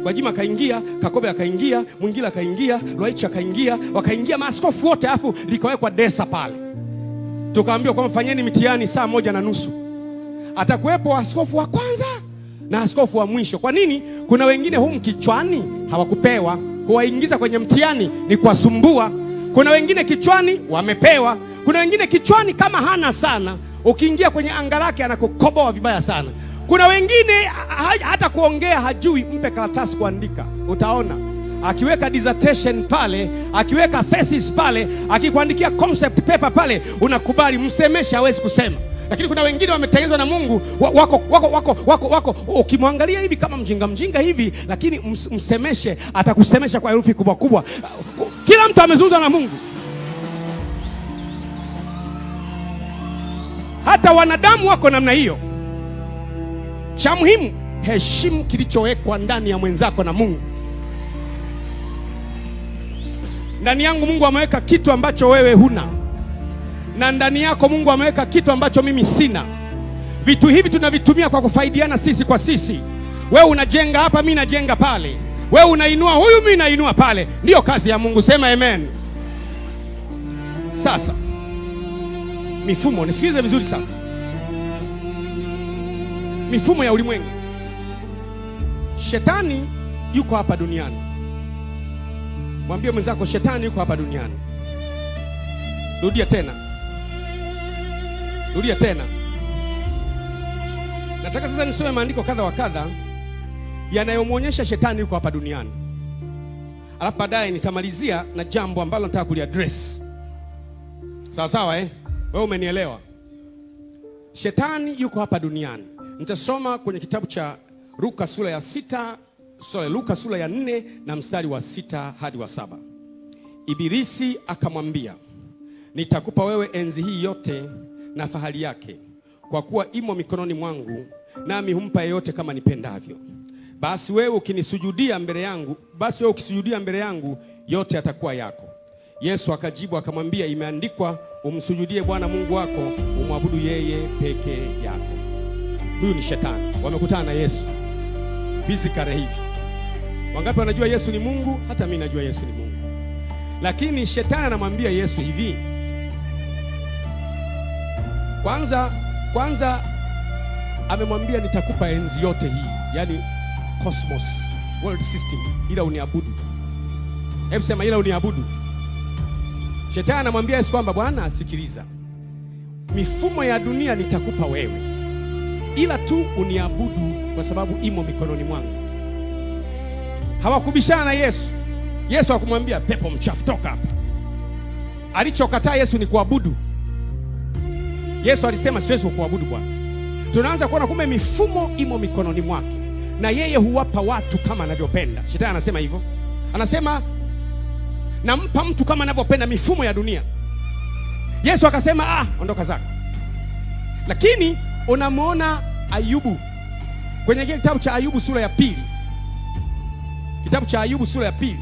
Gwajima akaingia, Kakobe akaingia, Mwingila akaingia, Lwaicha akaingia, wakaingia maaskofu wote, afu likawekwa desa pale. Tukaambiwa kwamba fanyeni mitihani 1:30. Atakuwepo askofu wa kwanza na askofu wa mwisho. Kwa nini? Kuna wengine humu kichwani hawakupewa. Kuwaingiza kwenye mtihani ni kuwasumbua. Kuna wengine kichwani wamepewa. Kuna wengine kichwani kama hana sana, ukiingia kwenye anga lake anakukoboa vibaya sana. Kuna wengine hata kuongea hajui, mpe karatasi kuandika, utaona akiweka dissertation pale, akiweka thesis pale, akikuandikia concept paper pale, unakubali. Msemeshe hawezi kusema. Lakini kuna wengine wametengenezwa na Mungu, wako wako wako wako wako, ukimwangalia hivi kama mjinga mjinga hivi, lakini msemeshe atakusemesha kwa herufi kubwa kubwa. Kila mtu amezungumza na Mungu. Hata wanadamu wako namna hiyo. Cha muhimu, heshimu kilichowekwa ndani ya mwenzako na Mungu. Ndani yangu Mungu ameweka kitu ambacho wewe huna, na ndani yako Mungu ameweka kitu ambacho mimi sina. Vitu hivi tunavitumia kwa kufaidiana sisi kwa sisi. Wewe unajenga hapa, mimi najenga pale. Wewe unainua huyu, mimi nainua pale. Ndiyo kazi ya Mungu. Sema amen. Sasa mifumo, nisikilize vizuri sasa. Mifumo ya ulimwengu. Shetani yuko hapa duniani. Mwambie mwenzako shetani yuko hapa duniani. Rudia tena. Rudia tena. Nataka sasa nisome maandiko kadha wa kadha yanayomwonyesha shetani yuko hapa duniani. Alafu baadaye nitamalizia na jambo ambalo nataka kuliaddress. Sawa sawa eh? Wewe umenielewa? Shetani yuko hapa duniani. Nitasoma kwenye kitabu cha Luka sura ya 6, sorry, Luka sura ya 4 na mstari wa 6 hadi wa 7. Ibilisi akamwambia, nitakupa wewe enzi hii yote na fahari yake, kwa kuwa imo mikononi mwangu, nami humpa yeyote kama nipendavyo. Basi wewe ukinisujudia mbele yangu, basi wewe ukisujudia mbele yangu, yote yatakuwa yako. Yesu akajibu akamwambia, imeandikwa, umsujudie Bwana Mungu wako, umwabudu yeye peke yako. Huyu ni shetani. Wamekutana na Yesu physically hivi. Wangapi wanajua Yesu ni Mungu? Hata mimi najua Yesu ni Mungu. Lakini shetani anamwambia Yesu hivi. Kwanza amemwambia nitakupa enzi yote hii, yani cosmos, world system, ila uniabudu. Hebu sema ila uniabudu. Shetani anamwambia Yesu kwamba Bwana, sikiliza, mifumo ya dunia nitakupa wewe, ila tu uniabudu kwa sababu imo mikononi mwangu. Hawakubishana na Yesu. Yesu hakumwambia pepo mchafu toka hapa. Alichokataa Yesu ni kuabudu. Yesu alisema siwezi kuabudu Bwana. Tunaanza kuona kumbe mifumo imo mikononi mwake, na yeye huwapa watu kama anavyopenda. Shetani anasema hivyo. Anasema nampa mtu kama anavyopenda mifumo ya dunia. Yesu akasema ondoka zako. Lakini unamuona Ayubu kwenye kitabu cha Ayubu sura ya 2. Kitabu cha Ayubu sura ya 2.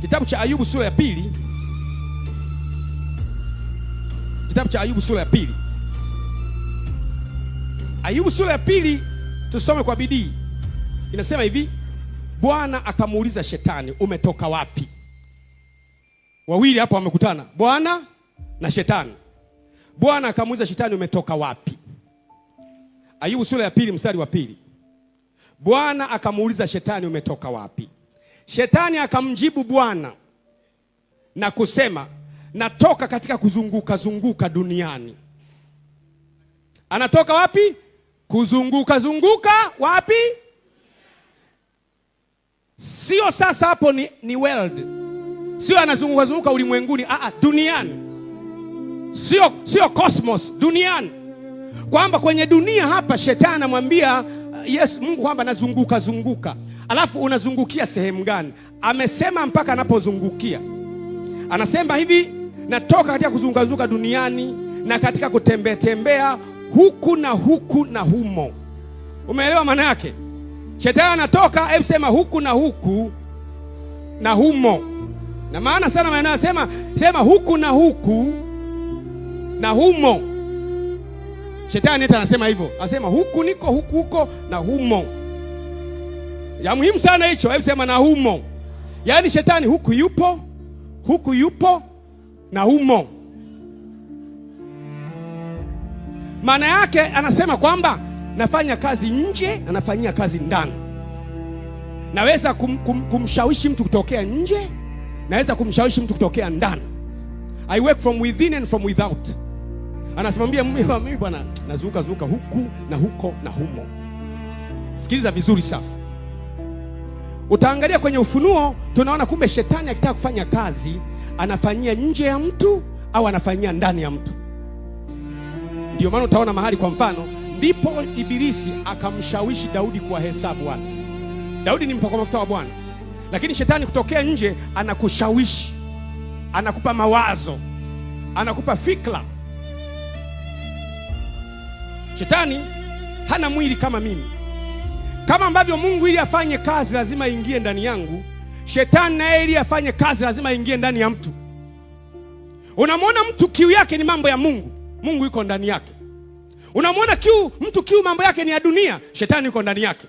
Kitabu cha Ayubu sura ya 2. Kitabu cha Ayubu sura ya 2. Ayubu sura ya 2 tusome kwa bidii. Inasema hivi, Bwana akamuuliza shetani, umetoka wapi? Wawili hapo wamekutana, Bwana na shetani. Bwana akamuuliza shetani, umetoka wapi? Ayubu sura ya 2 mstari wa 2. Bwana akamuuliza shetani, umetoka wapi? Shetani akamjibu Bwana na kusema, natoka katika kuzunguka zunguka duniani. Anatoka wapi? Kuzunguka zunguka wapi? Sio sasa hapo ni world. Sio anazunguka zunguka ulimwenguni, duniani. Sio cosmos, duniani. Kwamba kwenye dunia hapa shetani anamwambia Yesu Mungu kwamba nazunguka zunguka. Alafu unazungukia sehemu gani? Amesema mpaka anapozungukia. Anasema hivi, natoka katika kuzunguka zunguka duniani na katika kutembea tembea huku na huku na humo. Umeelewa maana yake? Shetani anatoka, hebu sema huku na huku na humo. Na maana sana maana sema huku na huku na humo. Shetani hata anasema hivyo. Anasema huku niko, huku huko na humo. Ya muhimu sana hicho, hebu sema na humo. Yaani shetani huku yupo, huku yupo na humo. Maana yake anasema kwamba nafanya kazi nje, anafanyia kazi ndani. Naweza kumshawishi mtu kutokea nje, naweza kumshawishi mtu kutokea ndani. I work from within and from without. Anasimamia mimi bwana, nazunguka zunguka huku na huko na humo. Sikiliza vizuri sasa. Utaangalia kwenye Ufunuo, tunaona kumbe shetani akitaka kufanya kazi anafanyia nje ya mtu au anafanyia ndani ya mtu. Ndio maana utaona mahali, kwa mfano, ndipo Ibilisi akamshawishi Daudi kuwahesabu watu. Daudi ni mpakwa mafuta wa Bwana, lakini shetani kutokea nje anakushawishi, anakupa mawazo, anakupa fikra. Shetani hana mwili kama mimi. Kama ambavyo Mungu ili afanye kazi lazima aingie ndani yangu, shetani naye ili afanye kazi lazima aingie ndani ya mtu. Unamwona mtu kiu yake ni mambo ya Mungu, Mungu yuko ndani yake. Unamwona kiu mtu kiu mambo yake ni ya dunia, shetani yuko ndani yake.